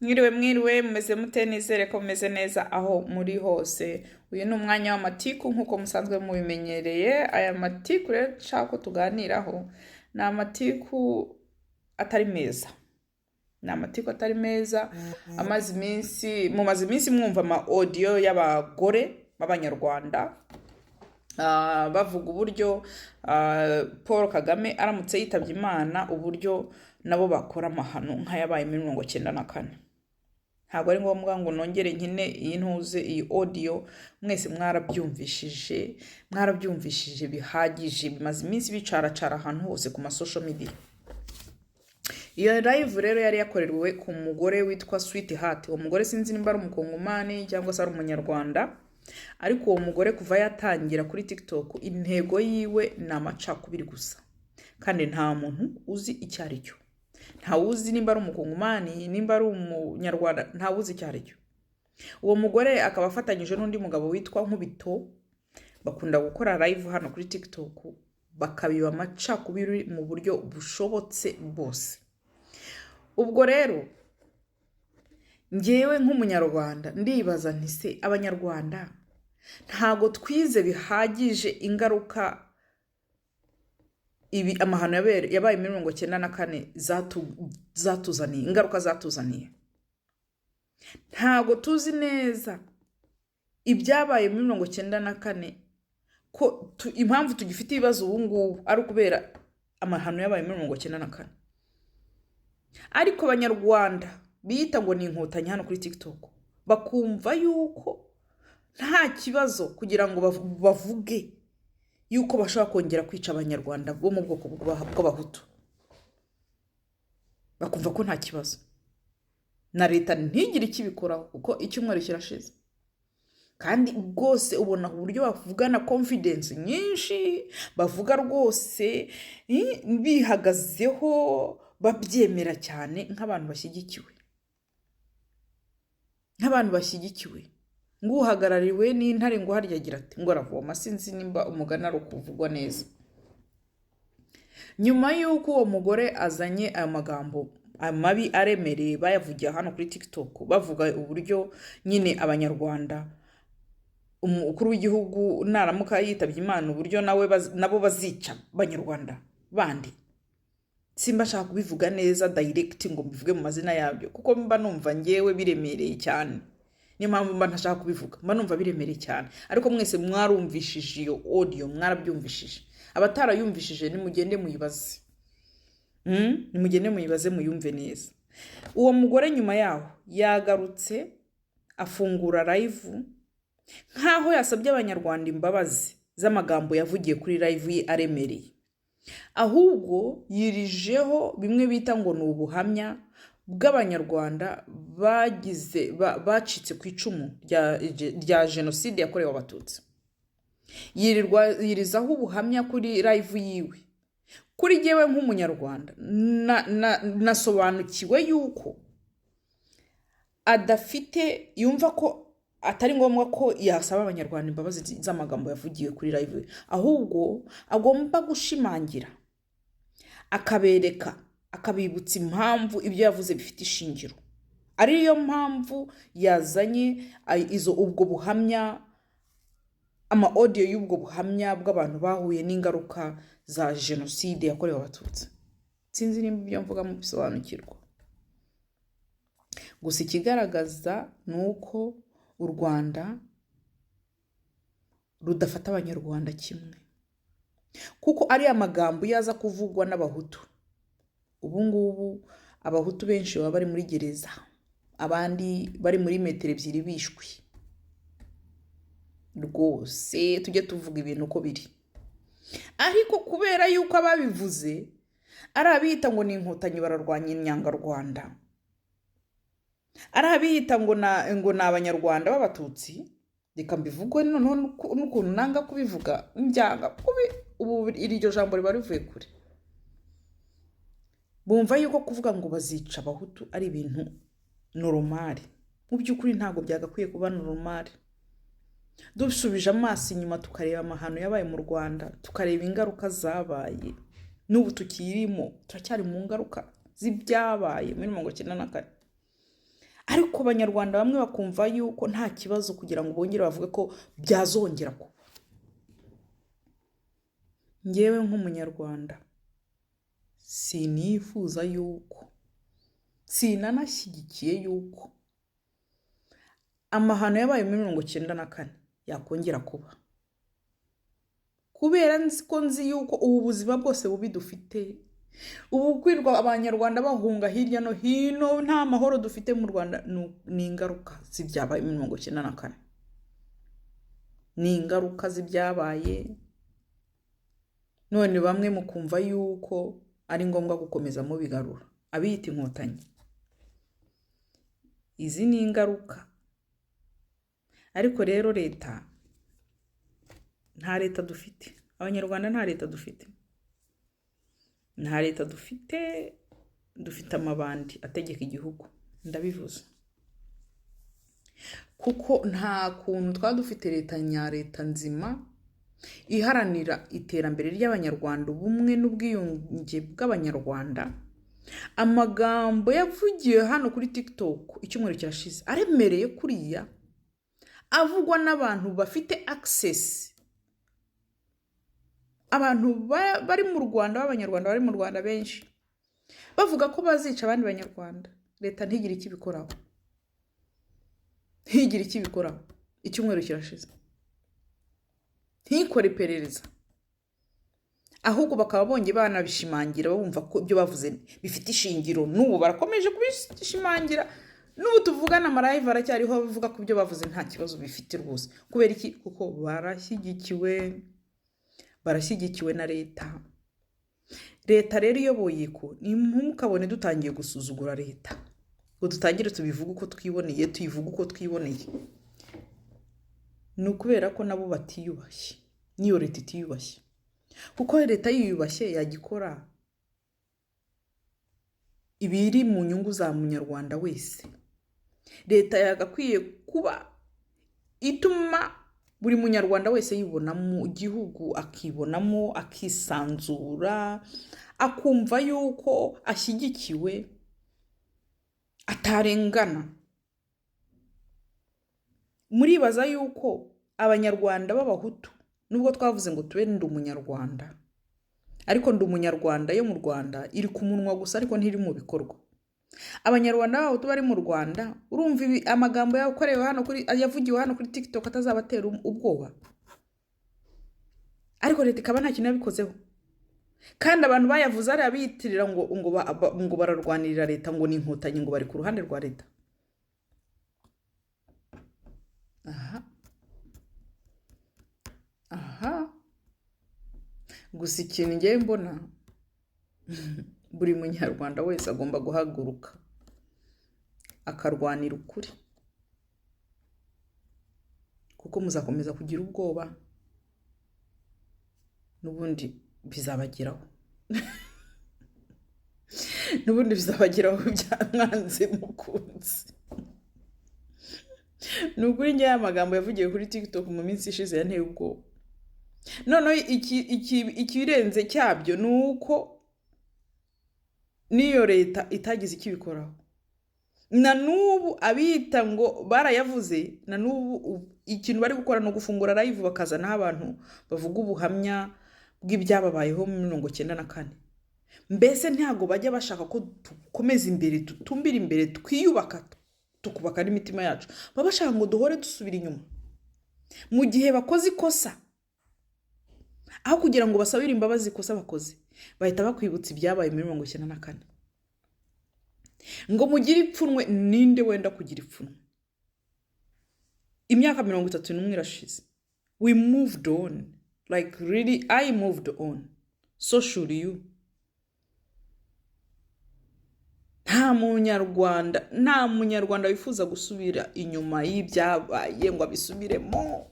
Mwiriwe, mwiriwe, mumeze mute? Nizere ko mumeze neza aho muri hose. Uyu ni umwanya w'amatiku nk'uko musanzwe mubimenyereye. Aya matiku rero nshaka ko tuganiraho ni amatiku atari meza. Ni amatiku atari meza amaze iminsi, mumaze iminsi mwumva ama audio y'abagore b'Abanyarwanda bavuga uburyo Paul Kagame aramutse yitabye Imana, uburyo nabo bakora amahano nk'ayabaye muri 94. Ntabwo ari ngombwa ngo nongere nkine iyi ntuze, iyi audio. Mwese mwarabyumvishije, mwarabyumvishije bihagije. Bimaze iminsi bicaracara ahantu hose ku ma social media. Iyo live rero yari yakorewe ku mugore witwa Sweet Heart. Uwo mugore sinzi nimba ari Umukongomani cyangwa se ari Umunyarwanda, ariko uwo mugore kuva yatangira kuri TikTok intego yiwe ni amacakubiri gusa, kandi nta muntu uzi icyo ari cyo. Ntawe uzi nimba ari Umukongomani, nimba ari Umunyarwanda, ntawe uzi icyo ari cyo. Uwo mugore akaba afatanyije n'undi mugabo witwa Nkubito, bakunda gukora live hano kuri TikTok, bakabiba amacakubiri mu buryo bushobotse bwose. Ubwo rero ngewe nk'Umunyarwanda ndibaza nti: se Abanyarwanda ntago twize bihagije ingaruka ibi amahano yabaye muri 94 zatuzaniye, ingaruka zatuzaniye? Ntago tuzi neza ibyabaye muri 94, ko impamvu tugifite ibibazo ubu ngubu ari ukubera amahano yabaye muri 94. Ariko Abanyarwanda biyita ngo ni Inkotanyi hano kuri TikTok bakumva yuko nta kibazo kugira ngo bavuge yuko bashobora kongera kwica Abanyarwanda bo mu bwoko bw'Abahutu, bakumva ko nta kibazo, na leta ntigire icyo ibikoraho, kuko icyumweru kirashize. Kandi rwose ubona uburyo bavugana confidence nyinshi, bavuga rwose bihagazeho, babyemera cyane nk'abantu bashyigikiwe, nk'abantu bashyigikiwe, ngo uhagarariwe n'intare ngo harya agira ati ngo aravoma. Sinzi nimba umugani ari ukuvugwa neza. Nyuma y'uko uwo mugore azanye ayo magambo mabi aremereye, bayavugiye hano kuri TikTok, bavuga uburyo nyine Abanyarwanda, umukuru w'igihugu naramuka yitabye Imana, uburyo nawe nabo bazica Abanyarwanda bandi. Simba nshaka kubivuga neza direct ngo mbivuge mu mazina yabyo, kuko mba numva ngewe biremereye cyane. Niyo mpamvu mba ntashaka kubivuga, mba numva biremereye cyane. Ariko mwese mwarumvishije iyo audio, mwarabyumvishije. Abatarayumvishije nimugende muyibaze. Nimugende muyibaze, muyumve neza. Uwo mugore nyuma yaho yagarutse afungura live nk'aho yasabye Abanyarwanda imbabazi z'amagambo yavugiye kuri live ye aremereye. Ahubwo yirijeho bimwe bita ngo ni ubuhamya bw'Abanyarwanda bagize bacitse ku icumu rya jenoside yakorewe Abatutsi. Yirirwa yirizaho ubuhamya kuri live yiwe. Kuri jyewe nk'Umunyarwanda nasobanukiwe yuko adafite, yumva ko atari ngombwa ko yasaba Abanyarwanda imbabazi z'amagambo yavugiwe kuri live, ahubwo agomba gushimangira, akabereka, akabibutsa impamvu ibyo yavuze bifite ishingiro, ariyo mpamvu yazanye izo ubwo buhamya, ama audio y'ubwo buhamya bw'abantu bahuye n'ingaruka za jenoside yakorewe Abatutsi. Sinzi nimba ibyo mvuga mubisobanukirwa. Gusa ikigaragaza ni uko u Rwanda rudafata Abanyarwanda kimwe, kuko ariya magambo iyo aza kuvugwa n'Abahutu, ubu ngubu Abahutu benshi baba bari muri gereza, abandi bari muri metero 2 bishwe. Rwose tujye tuvuga ibintu uko biri. Ariko kubera yuko ababivuze ari abiyita ngo ni Inkotanyi, bararwanya Inyangarwanda, ari abiyita ngo ni Abanyarwanda b'Abatutsi, reka mbivuge noneho n'ukuntu nanga kubivuga, mbyanga kubi, ubu iryo jambo riba rivuye kure. Bumva yuko kuvuga ngo bazica Abahutu ari ibintu normal. Mu by'ukuri ntabwo byagakwiye kuba normal. Dusubije amaso inyuma tukareba amahano yabaye mu Rwanda, tukareba ingaruka zabaye, n'ubu tukirimo, turacyari mu ngaruka z'ibyabaye muri 94. Ariko Abanyarwanda bamwe bakumva yuko nta kibazo kugira ngo bongere bavuge ko byazongera kuba. Ngewe nk'Umunyarwanda sinifuza yuko, sinanashyigikiye yuko amahano yabaye muri 94 yakongera kuba, kubera nzi ko nzi yuko ubu buzima bwose bubi dufite ubu, kwirwa Abanyarwanda bahunga hirya no hino, nta mahoro dufite mu Rwanda, ni ingaruka z'ibyabaye muri 94, ni ingaruka z'ibyabaye. None bamwe mukumva yuko ari ngombwa gukomeza mubigarura, abiyita Inkotanyi. Izi ni ingaruka. Ariko rero leta, nta leta dufite. Abanyarwanda nta leta dufite, nta leta dufite. Dufite amabandi ategeka igihugu. Ndabivuze kuko nta kuntu twaba dufite leta nyaleta nzima iharanira iterambere ry'Abanyarwanda, ubumwe n'ubwiyunge bw'Abanyarwanda, amagambo yavugiwe hano kuri TikTok icyumweru kirashize aremereye kuriya, avugwa n'abantu bafite access, abantu bari mu Rwanda, b'Abanyarwanda bari mu Rwanda benshi, bavuga ko bazica abandi Banyarwanda, leta ntigire icyo ibikoraho, ntigire icyo ibikoraho. Icyumweru kirashize ntikore iperereza, ahubwo bakaba bongeye banabishimangira, bumva ko ibyo bavuze bifite ishingiro. N'ubu barakomeje kubishimangira, n'ubu tuvugana ama live aracyariho bavuga ko ibyo bavuze nta kibazo bifite rwose. Kubera iki? Kuko barashyigikiwe, barashyigikiwe na leta. Leta rero iyoboye ko ntimukabone dutangiye gusuzugura leta ngo dutangire tubivuge uko twiboneye, tuyivuge uko twiboneye. Ni ukubera ko nabo batiyubashye, n'iyo leta itiyubashye, kuko leta yiyubashye yajya ikora ibiri mu nyungu za Munyarwanda wese. Leta yagakwiye kuba ituma buri Munyarwanda wese yibona mu gihugu, akibonamo, akisanzura, akumva yuko ashyigikiwe, atarengana. Muribaza yuko Abanyarwanda b'Abahutu, nubwo twavuze ngo tube ndi Umunyarwanda, ariko ndi Umunyarwanda yo mu Rwanda iri ku munwa gusa ariko ntiri mu bikorwa. Abanyarwanda b'Abahutu bari mu Rwanda, urumva ibi amagambo yakorewe hano kuri, yavugiwe hano kuri TikTok atazabatera ubwoba? Ariko leta ikaba nta kintu yabikozeho, kandi abantu bayavuze ari abiyitirira ngo bararwanirira leta, ngo ni Inkotanyi, ngo bari ku ruhande rwa leta. Aha aha gusa ikintu ngewe mbona, buri Munyarwanda wese agomba guhaguruka akarwanira ukuri, kuko muzakomeza kugira ubwoba, n'ubundi bizabageraho, n'ubundi bizabageraho byamwanze mukunzi. Ni ukuri, ngewe amagambo yavugiwe kuri TikTok mu minsi ishize yanteye ubwoba. Noneho ikirenze cyabyo ni uko n'iyo leta itagize icyo ibikoraho. Na n'ubu abita ngo barayavuze, na n'ubu ikintu bari gukora ni ugufungura live bakazanaho abantu bavuga ubuhamya bw'ibyababayeho muri 94. Mbese ntabwo bajya bashaka ko dukomeza imbere, dutumbira imbere, twiyubaka, tukubaka n'imitima yacu. Baba bashaka ngo duhore dusubira inyuma. Mu gihe bakoze ikosa, aho kugira ngo basabire imbabazi ikosa bakoze, bahita bakwibutsa ibyabaye muri 94 ngo mugire ipfunwe. Ninde wenda kugira ipfunwe? Imyaka 31 irashize. We moved on, like really, I moved on, so should you. Nta Munyarwanda, nta Munyarwanda wifuza gusubira inyuma y'ibyabaye ngo abisubiremo.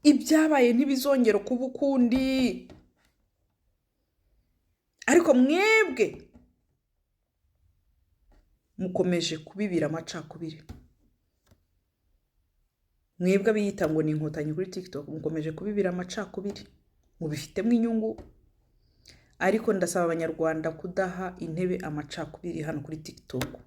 Ibyabaye ntibizongera kuba ukundi. Ariko mwebwe mukomeje kubibira amacakubiri. Mwebwe abiyita ngo ni Inkotanyi kuri TikTok, mukomeje kubibira amacakubiri, mubifitemo inyungu. Ariko ndasaba Abanyarwanda kudaha intebe amacakubiri hano kuri TikTok.